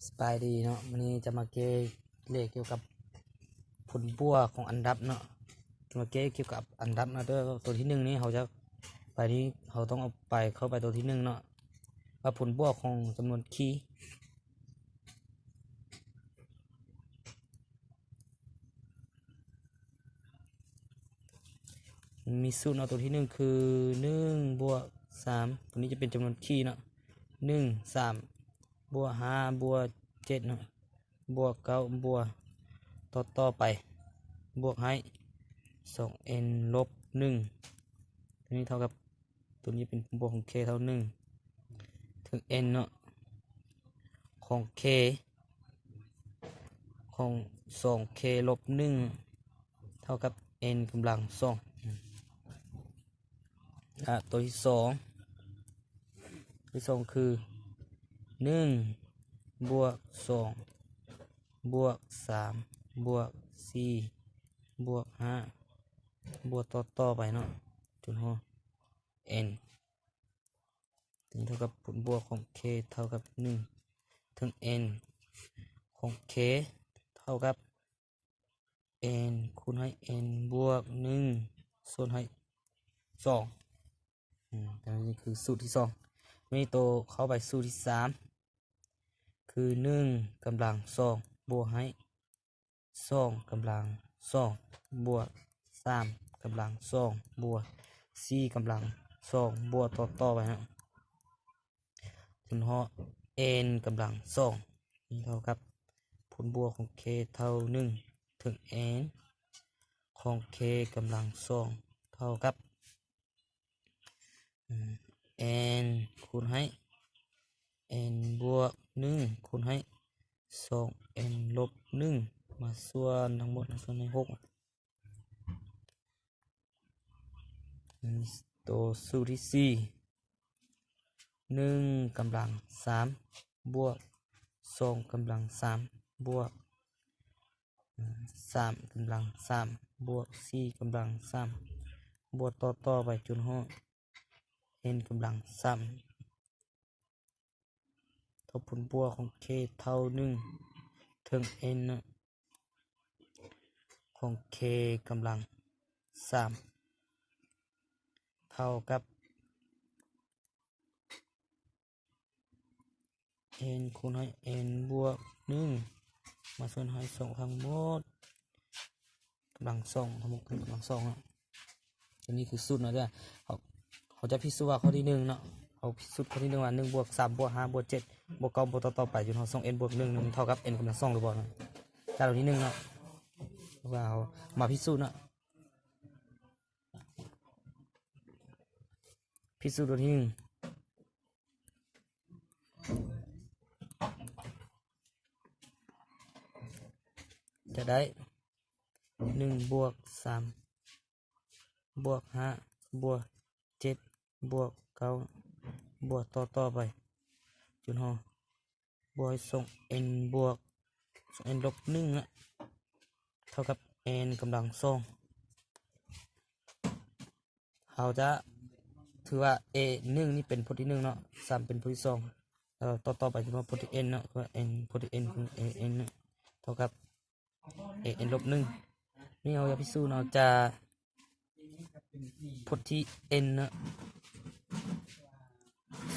ສະບາຍດີເນາະ, ມື້ນີ້ຈະມາແກ້ເລກກ່ຽວກັບຜົນບວກຂອງອັນດັບເນາະ, ຈະມາແກ້ກ່ຽວກັບອັນດັບເນາະ. ໂຕທີໜຶ່ງນີ້ເຮົາຈະໄປນີ້ ເຮົາຕ້ອງເອົາໄປ ເຂົ້າໄປໂຕທີໜຶ່ງເນາະ, ວ່າຜົນບວກຂອງຈຳນວນຄີ. ມີສູດເນາະ, ໂຕທີໜຶ່ງຄືໜຶ່ງບວກສາມ, ໂຕນີ້ຈະເປັນຈຳນວນຄີເນາະ, ໜຶ່ງ ສາມ ບວກຫ້າ ບວກເຈັດເນາະ ບວກເກົ້າ ບວກ ຕໍ່ ຕໍ່ໄປ ບວກໃຫ້ສອງເອັນລົບໜຶ່ງ ໂຕນີ້ເທົ່າກັບ ໂຕນີ້ເປັນບວກຂອງເຄເທົ່າໜຶ່ງ ເຖິງເອັນເນາະ ຂອງເຄ ຂອງສອງເຄລົບໜຶ່ງ ເທົ່າກັບເອັນກຳລັງສອງ. ອາ ໂຕທີສອງ ໂຕທີສອງຄື ໜຶ່ງບວກສອງບວກສາມບວກສີ່ບວກຫ້າ ບວກຕໍ່ ຕໍ່ໄປເນາະ ຈົນຮອດເອັນ ເທົ່າກັບຜົນບວກຂອງເຄເທົ່າກັບໜຶ່ງ ເຖິງເອັນຂອງເຄເທົ່າກັບ ເອັນຄູນໃຫ້ເອັນບວກໜຶ່ງ ສ່ວນໃຫ້ສອງ. ອືມ ອັນນີ້ຄືສູດທີສອງ. ມີໂຕເຂົ້າໄປສູດທີສາມ ຄືໜຶ່ງກຳລັງສອງ ບວກໃຫ້ສອງກຳລັງສອງ ບວກສາມກຳລັງສອງ ບວກສີ່ກຳລັງສອງ ບວກຕໍ່ ຕໍ່ໄປເນາະ ຈົນຮອດເອັນກຳລັງສອງ ນີ້ເທົ່າກັບຜົນບວກຂອງເຄເທົ່າໜຶ່ງ ເຖິງເອັນຂອງເຄກຳລັງສອງ ເທົ່າກັບ ອາ ເອັນຄູນໃຫ້ເອັນບວກໜຶ່ງ ຄູນໃຫ້ສອງເອັນລົບໜຶ່ງ ມາສ່ວນທັງໝົດ ມາສ່ວນໃຫ້ຫົກ. ໂຕສູດທີສີ່ ໜຶ່ງກຳລັງສາມ ບວກສອງກຳລັງສາມ ບວກສາມກຳລັງສາມ ບວກສີ່ກຳລັງສາມ ບວກຕໍ່ ຕໍ່ໄປຈົນຮອດເອັນກຳລັງສາມ ເທົ່າຜົນບວກຂອງເຄເທົ່າໜຶ່ງ ເຖິງເອັນເນາະ ຂອງເຄກຳລັງສາມ ເທົ່າກັບ ເອັນຄູນໃຫ້ເອັນບວກໜຶ່ງ ມາສ່ວນໃຫ້ສອງທັງໝົດ ກຳລັງສອງ ທັງໝົດຄືກຳລັງສອງເນາະ. ອັນນີ້ຄືສູດເນາະ ເຮົາ ເຮົາຈະພິສູດວ່າຂໍ້ທີໜຶ່ງເນາະ ເຮົາພິສູດຂໍ້ທີໜຶ່ງວ່າ ໜຶ່ງບວກສາມບວກຫ້າບວກເຈັດບວກເກົ້າ ບວກຕໍ່ ຕໍ່ໄປ ຈົນຮອດສອງເອັນບວກໜຶ່ງ ເທົ່າກັບເອັນກຳລັງສອງ ຫຼືບໍ່ເນາະ. ຈາກຂໍ້ທີໜຶ່ງເນາະ ວ່າເຮົາມາພິສູດເນາະ ພິສູດຂໍ້ທີໜຶ່ງ ຈະໄດ້ ໜຶ່ງບວກສາມ ບວກຫ້າ ບວກເຈັດ ບວກເກົ້າ ບວກຕໍ່ ຕໍ່ໄປ ຈົນຮອດ ບວກໃຫ້ສອງເອັນບວກ ສອງເອັນລົບໜຶ່ງ ເທົ່າກັບເອັນກຳລັງສອງ. ເຮົາຈະຖືວ່າ ເອໜຶ່ງນີ້ເປັນພົດທີໜຶ່ງເນາະ ສາມເປັນພົດທີສອງ ແລ້ວຕໍ່ ຕໍ່ໄປຈະເປັນພົດທີເອັນເນາະ ເພາະວ່າເອັນ ພົດທີເອັນຄືເອເອັນເນາະ ເທົ່າກັບເອເອັນລົບໜຶ່ງ. ນີ້ເຮົາຈະພິສູດເນາະ ຈາກພົດທີເອັນເນາະ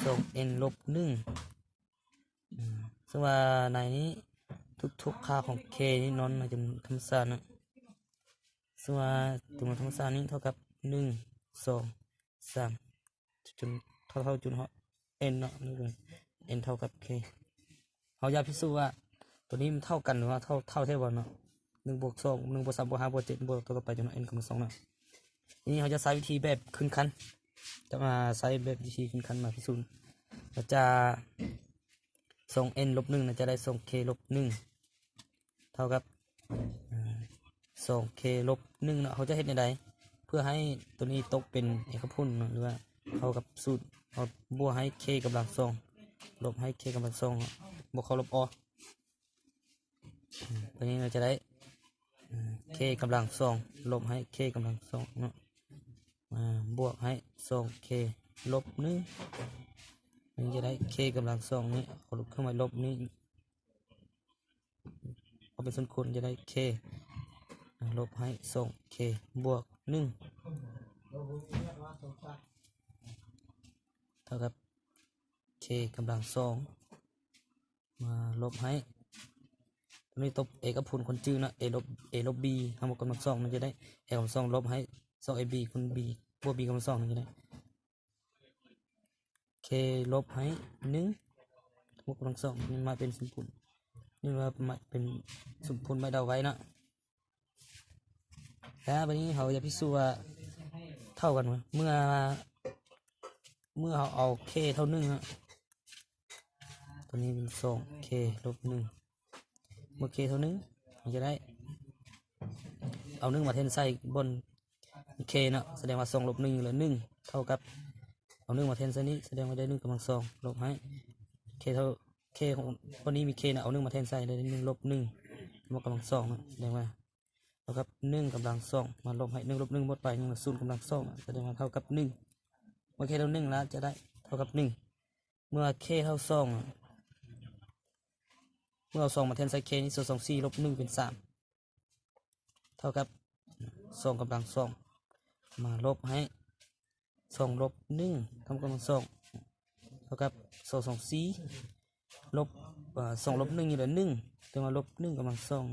ສອງເອັນລົບໜຶ່ງ. ອືມ ເຊິ່ງວ່າໃນນີ້ ທຸກໆຄ່າຂອງເຄນີ້ນອນໃນຈຳນວນທຳມະຊາດເນາະ. ເຊິ່ງວ່າຈຳນວນທຳມະຊາດນີ້ເທົ່າກັບ ໜຶ່ງ ສອງ ສາມ ຈົນເທົ່າໆ ຈົນຮອດເອັນເນາະ ເອັນເທົ່າກັບເຄ. ເຮົາຢາກພິສູດວ່າໂຕນີ້ມັນເທົ່າກັນ ຫຼືວ່າເທົ່າ ເທົ່າແທ້ບໍ່ເນາະ. ໜຶ່ງບວກສອງ ໜຶ່ງບວກສາມບວກຫ້າບວກເຈັດ ບວກຕໍ່ໆໄປຈົນຮອດເອັນກຳລັງສອງເນາະ. ທີນີ້ເຮົາຈະໃຊ້ວິທີແບບຂຶ້ນຂັ້ນ ຈະມາໃຊ້ແບບວິທີຂຶ້ນຂັ້ນມາພິສູດ ເຮົາຈະ ສອງເອັນລົບໜຶ່ງນະ ຈະໄດ້ສອງເຄລົບໜຶ່ງ ເທົ່າກັບ ເອີ ສອງເຄລົບໜຶ່ງເນາະ. ເຮົາຈະເຮັດແນວໃດ ເພື່ອໃຫ້ໂຕນີ້ຕົກເປັນເອກະພົນເນາະ ຫຼືວ່າເຂົ້າກັບສູດ ເຮົາບວກໃຫ້ເຄກຳລັງສອງ ລົບໃຫ້ເຄກຳລັງສອງເນາະ ບວກເຂົ້າລົບອອກ. ອືມ ໂຕນີ້ເຮົາຈະໄດ້ ເອີ ເຄກຳລັງສອງ ລົບໃຫ້ເຄກຳລັງສອງເນາະ ອາ ບວກໃຫ້ສອງເຄລົບໜຶ່ງ ມັນຈະໄດ້ເຄກຳລັງສອງນີ້ ເອົາເຄື່ອງໝາຍລົບນີ້ ປັນສ່ວນຄູນ ຈະໄດ້ k ລົບໃຫ້ສອງ k ບວກໜຶ່ງ ເທົ່າກັບ k ກຳລັງສອງ ມາລົບໃຫ້ ຕົວນີ້ຕົບ a ກັບຜົນຄົນຈື່ເນາະ a ລົບ a ລົບ b ທັງໝົດກຳລັງສອງ ມັນຈະໄດ້ a ກຳລັງສອງລົບໃຫ້ສອງ ab ຄູນ b ບວກ b ກຳລັງສອງ ມັນຈະໄດ້ k ລົບໃຫ້ໜຶ່ງ ທັງໝົດກຳລັງສອງ ນີ້ມາເປັນສົມຜົນ ນີ້ວ່າມາເປັນສົມຜົນໄມ້ເດົາໄວ້ເນາະ. ແລ້ວບາດນີ້ເຮົາຈະພິສູດວ່າເທົ່າກັນບໍ່ ເມື່ອ ເມື່ອເຮົາເອົາ k ເທົ່າໜຶ່ງເນາະ ຕົວນີ້ເປັນສອງ k ລົບໜຶ່ງ ເມື່ອ k ເທົ່າໜຶ່ງ ມັນຈະໄດ້ ເອົາໜຶ່ງມາແທນໃສ່ບ່ອນ k ເນາະ ສະແດງວ່າສອງລົບໜຶ່ງ ຫຼື ໜຶ່ງ ເທົ່າກັບ ເອົາໜຶ່ງມາແທນໃສ່ນີ້ ສະແດງວ່າໄດ້ໜຶ່ງກຳລັງສອງ ລົບໃຫ້ k ເທົ່າ k ຂອງ ບ່ອນນີ້ມີ k ນະ ເອົາໜຶ່ງມາແທນໃສ່ ໄດ້ໜຶ່ງລົບໜຶ່ງ ມາກຳລັງສອງນະ ສະແດງວ່າເທົ່າກັບໜຶ່ງກຳລັງສອງ ມາລົບໃຫ້ໜຶ່ງລົບໜຶ່ງໝົດໄປ ຍັງເຫຼືອສູນກຳລັງສອງນະ ສະແດງວ່າເທົ່າກັບໜຶ່ງ ເມື່ອ k ເທົ່າໜຶ່ງແລ້ວຈະໄດ້ເທົ່າກັບໜຶ່ງ ເມື່ອ k ເທົ່າສອງ ເມື່ອເອົາສອງມາແທນໃສ່ k ນີ້ ສອງ ສອງ ສີ່ ລົບໜຶ່ງເປັນສາມ ເທົ່າກັບສອງກຳລັງສອງ ມາລົບໃຫ້ສອງລົບໜຶ່ງ ທັງໝົດກຳລັງສອງ ເທົ່າກັບສອງ ສອງ ສີ່ ລົບ ເອີ ສອງລົບໜຶ່ງຢູ່ແລ້ວໜຶ່ງ ແຕ່ວ່າລົບໜຶ່ງກຳລັງສອງ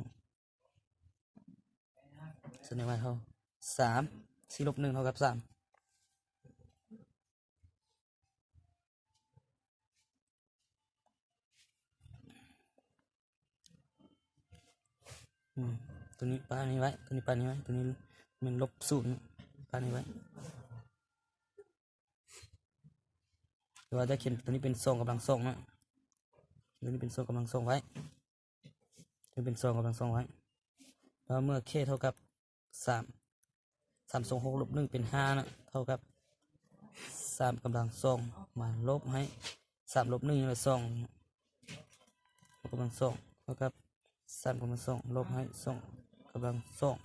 ສະແດງວ່າເທົ່າສາມ ສີ່ລົບໜຶ່ງເທົ່າກັບສາມ ອືມ ຕົວນີ້ປະນີ້ໄວ້ ຕົວນີ້ປະນີ້ໄວ້ ຕົວນີ້ແມ່ນລົບສູນ ປະນີ້ໄວ້ ຫຼືວ່າຈະຂຽນຕົວນີ້ເປັນສອງກຳລັງສອງເນາະ ຕົວນີ້ເປັນສອງກຳລັງສອງໄວ້ ຕົວນີ້ເປັນສອງກຳລັງສອງໄວ້ ແລ້ວເມື່ອ k ເທົ່າກັບ ສາມ ສາມ ສອງ ຫົກ ລົບໜຶ່ງເປັນຫ້າເນາະ ເທົ່າກັບສາມກຳລັງສອງ ມາລົບໃຫ້ສາມລົບໜຶ່ງ ຍັງເຫຼືອສອງ ກຳລັງສອງ ເທົ່າກັບສາມກຳລັງສອງ ລົບໃຫ້ສອງກຳລັງສອງ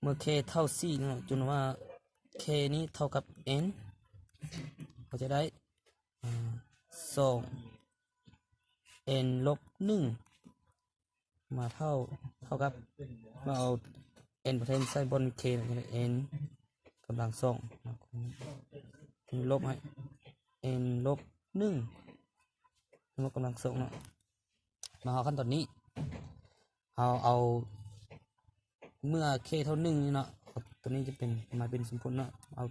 ເມື່ອ k ເທົ່າສີ່ເນາະ ຈົນວ່າ k ນີ້ເທົ່າກັບ n ເຮົາຈະໄດ້ ອາ ສອງ n ລົບໜຶ່ງ ມາເທົ່າ ເທົ່າກັບ ມາເອົາ n ມາແທນໃສ່ບ່ອນ k ເນາະ n ກຳລັງສອງ ລົບໃຫ້ n ລົບໜຶ່ງ ມາກຳລັງສອງເນາະ ມາເຮົາຂັ້ນຕອນນີ້ ເຮົາເອົາ ເມື່ອ k ເທົ່າໜຶ່ງນີ້ເນາະ ຕົວນີ້ຈະເປັນ ມາເປັນສົມຜົນເນາະ ເອົາ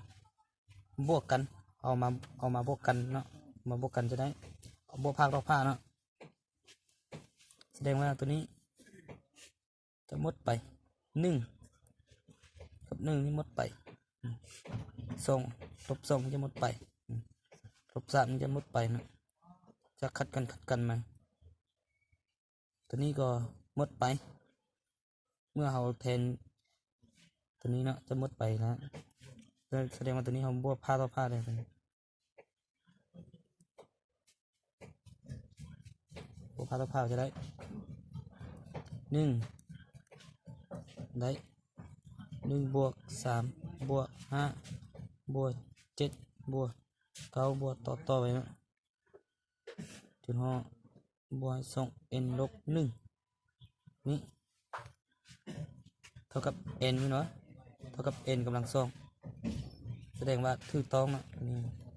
ບວກກັນ ເອົາມາ ເອົາມາບວກກັນເນາະ ມາບວກກັນຈະໄດ້ ບວກພາກຕໍ່ພາກເນາະ ສະແດງວ່າຕົວນີ້ຈະໝົດໄປ ໜຶ່ງ ກັບໜຶ່ງນີ້ໝົດໄປ ສອງ ລົບສອງນີ້ຈະໝົດໄປ ລົບສາມນີ້ຈະໝົດໄປເນາະ ຈະຂັດກັນ ຂັດກັນມາ ຕົວນີ້ກໍໝົດໄປ ເມື່ອເຮົາແທນຕົວນີ້ເນາະ ຈະໝົດໄປແລ້ວ ສະແດງວ່າຕົວນີ້ເຮົາບວກພາກຕໍ່ພາກໄດ້ ບວກພາກຕໍ່ພາກຈະໄດ້ ໜຶ່ງ ໄດ້ ໜຶ່ງບວກສາມ ບວກຫ້າ ບວກເຈັດ ບວກເກົ້າ ບວກຕໍ່ ຕໍ່ໄປເນາະ ຈົນຮອດ ບວກໃຫ້ສອງ n ລົບໜຶ່ງ ນີ້ ເທົ່າກັບ n ແມ່ນບໍ່? ເທົ່າກັບ n ກຳລັງສອງ ສະແດງວ່າຖືກຕ້ອງເນາະ ນີ້.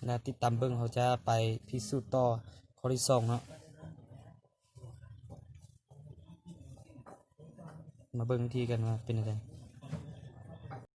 ແລ້ວຕິດຕາມເບິ່ງ ເຮົາຈະໄປພິສູດຕໍ່ຂໍ້ທີສອງເນາະ ມາເບິ່ງວິທີກັນວ່າເປັນຈັ່ງໃດ.